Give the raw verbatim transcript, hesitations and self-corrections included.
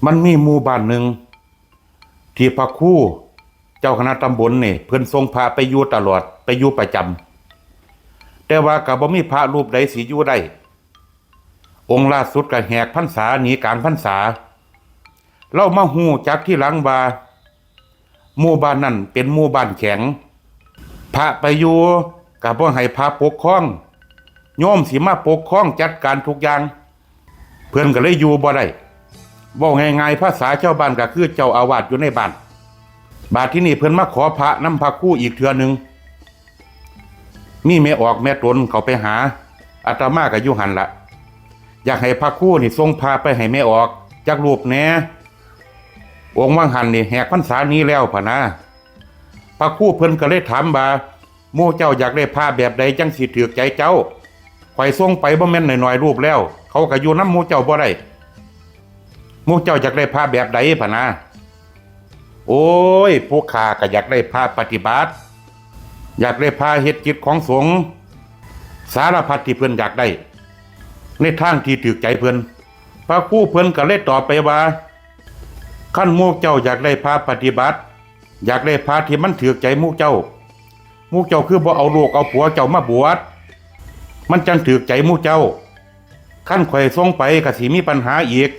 มันมีหมู่บ้านหนึ่ง ที่พระครูเจ้าคณะตำบลนี่เพิ่นส่งพระไปอยู่ตลอด ไปอยู่ประจำ แต่ว่าก็บ่มีพระรูปใดสิอยู่ได้ องค์ล่าสุดก็แหกพรรษาหนีกลางพรรษา ลาวมาฮู้จักทีหลังว่า หมู่บ้านนั้นเป็นหมู่บ้านแข็ง พระไปอยู่ก็บ่ให้พระปกครอง โยมสิมาปกครองจัดการทุกอย่าง เพิ่นก็เลยอยู่บ่ได้ เว้าง่ายๆ ภาษาชาวบ้านก็คือเจ้าอาวาสอยู่ในบ้าน บาดที่นี่เพิ่นมาขอพระนำพระครูอีกเทื่อหนึ่ง มีแม่ออกแม่ตนเข้าไปหา อาตมาก็อยู่หั่นละ อยากให้พระครูนี่ส่งพระไปให้แม่ออกจักรูปแหน่ องค์วังหันนี่แหกพรรษาหนีแล้วพะนะ พระครูเพิ่นก็เลยถามว่า หมู่เจ้าอยากได้พระแบบใดจั่งสิถูกใจเจ้า ข้อยส่งไปบ่แม่นน้อยๆรูปแล้ว เขาก็อยู่นำหมู่เจ้าบ่ได้ หมู่เจ้าอยากได้พระแบบใดพะนะ โอ้ย ผู้ข้าก็อยากได้พระปฏิบัติ อยากได้พระเฮ็ดกิจของสงฆ์ สารพัดที่เพิ่นอยากได้ ในทางที่ถูกใจเพิ่น พระครูเพิ่นก็เลยตอบไปว่า คันหมู่เจ้าอยากได้พระปฏิบัติ อยากได้พระที่มันถูกใจหมู่เจ้า หมู่เจ้าคือบ่เอาลูกเอาผัวเจ้ามาบวช มันจั่งถูกใจหมู่เจ้า คันข้อยส่งไปก็สิมีปัญหาอีก